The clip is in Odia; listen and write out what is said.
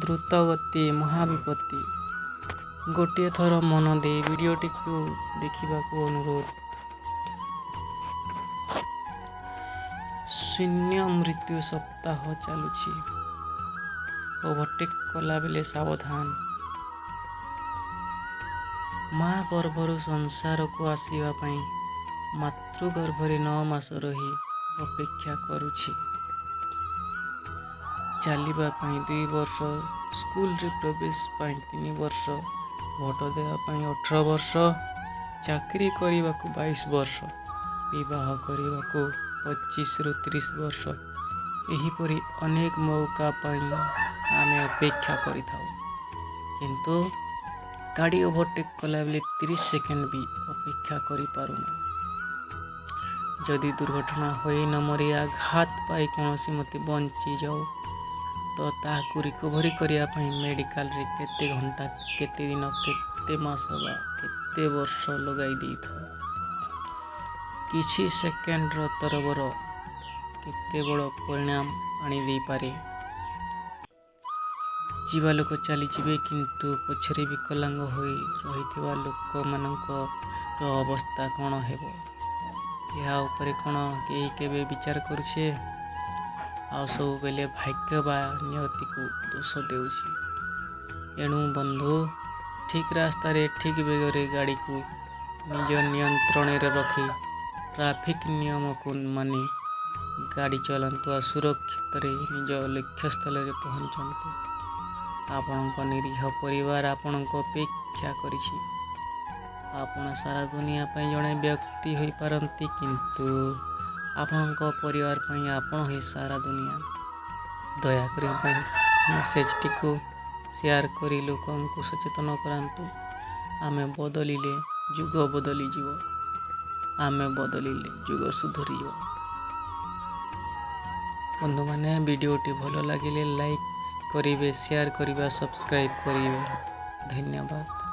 ଦ୍ରୁତ ଗତି ମହାବିପତ୍ତି। ଗୋଟିଏ ଥର ମନ ଦେଇ ଭିଡ଼ିଓଟିକୁ ଦେଖିବାକୁ ଅନୁରୋଧ। ଶୂନ୍ୟ ମୃତ୍ୟୁ ସପ୍ତାହ ଚାଲୁଛି। ଓଭରଟେକ୍ କଲାବେଳେ ସାବଧାନ। ମା ଗର୍ଭରୁ ସଂସାରକୁ ଆସିବା ପାଇଁ ମାତୃଗର୍ଭରେ 9 ମାସ ରହି ଅପେକ୍ଷା କରୁଛି। ଚାଲିବା ପାଇଁ 2 ବର୍ଷ, ସ୍କୁଲରେ ପ୍ରବେଶ ପାଇଁ 3 ବର୍ଷ, ଭୋଟ ଦେବା ପାଇଁ 18 ବର୍ଷ, ଚାକିରି କରିବାକୁ 22 ବର୍ଷ, ବିବାହ କରିବାକୁ 25ରୁ 30 ବର୍ଷ, ଏହିପରି ଅନେକ ମୌକା ପାଇଁ ଆମେ ଅପେକ୍ଷା କରିଥାଉ। କିନ୍ତୁ ଗାଡ଼ି ଓଭରଟେକ୍ କଲାବେଳେ 30 ସେକେଣ୍ଡ ବି ଅପେକ୍ଷା କରିପାରୁନା। ଯଦି ଦୁର୍ଘଟଣା ହୋଇ ନ ମରି ଆଘାତ ପାଇ କୌଣସି ମତେ ବଞ୍ଚିଯାଉ ତ ତାହାକୁ ରିକଭରି କରିବା ପାଇଁ ମେଡ଼ିକାଲରେ କେତେ ଘଣ୍ଟା, କେତେ ଦିନ, କେତେ ମାସ ବା କେତେ ବର୍ଷ ଲଗାଇ ଦେଇଥାଉ। କିଛି ସେକେଣ୍ଡର ତରବର କେତେ ବଡ଼ ପରିଣାମ ଆଣିଦେଇପାରେ। ଯିବା ଲୋକ ଚାଲିଯିବେ, କିନ୍ତୁ ପଛରେ ବିକଳାଙ୍ଗ ହୋଇ ରହିଥିବା ଲୋକମାନଙ୍କର ଅବସ୍ଥା କ'ଣ ହେବ, ଏହା ଉପରେ କ'ଣ କେହି କେବେ ବିଚାର କରୁଛେ? ଆଉ ସବୁବେଳେ ଭାଗ୍ୟ ବା ନିୟତିକୁ ଦୋଷ ଦେଉଛି। ଏଣୁ ବନ୍ଧୁ, ଠିକ୍ ରାସ୍ତାରେ ଠିକ୍ ବେଗରେ ଗାଡ଼ିକୁ ନିଜ ନିୟନ୍ତ୍ରଣରେ ରଖି ଟ୍ରାଫିକ୍ ନିୟମକୁ ମାନି ଗାଡ଼ି ଚଲାନ୍ତୁ ଆଉ ସୁରକ୍ଷିତରେ ନିଜ ଲକ୍ଷ୍ୟସ୍ଥଳରେ ପହଞ୍ଚନ୍ତୁ। ଆପଣଙ୍କ ନିରୀହ ପରିବାର ଆପଣଙ୍କୁ ଅପେକ୍ଷା କରିଛି। ଆପଣ ସାରା ଦୁନିଆ ପାଇଁ ଜଣେ ବ୍ୟକ୍ତି ହୋଇପାରନ୍ତି, କିନ୍ତୁ ଆପଣଙ୍କ ପରିବାର ପାଇଁ ଆପଣ ହିଁ ସାରା ଦୁନିଆ। ଦୟାକରି ପାଇଁ ମେସେଜଟିକୁ ସେୟାର କରି ଲୋକଙ୍କୁ ସଚେତନ କରାନ୍ତୁ। ଆମେ ବଦଳିଲେ ଯୁଗ ବଦଳିଯିବ। ଆମେ ବଦଳିଲେ ଯୁଗ ସୁଧରିଯିବ। ବନ୍ଧୁମାନେ, ଭିଡ଼ିଓଟି ଭଲ ଲାଗିଲେ ଲାଇକ୍ କରିବେ, ସେୟାର କରିବେ, ସବସ୍କ୍ରାଇବ୍ କରିବେ। ଧନ୍ୟବାଦ।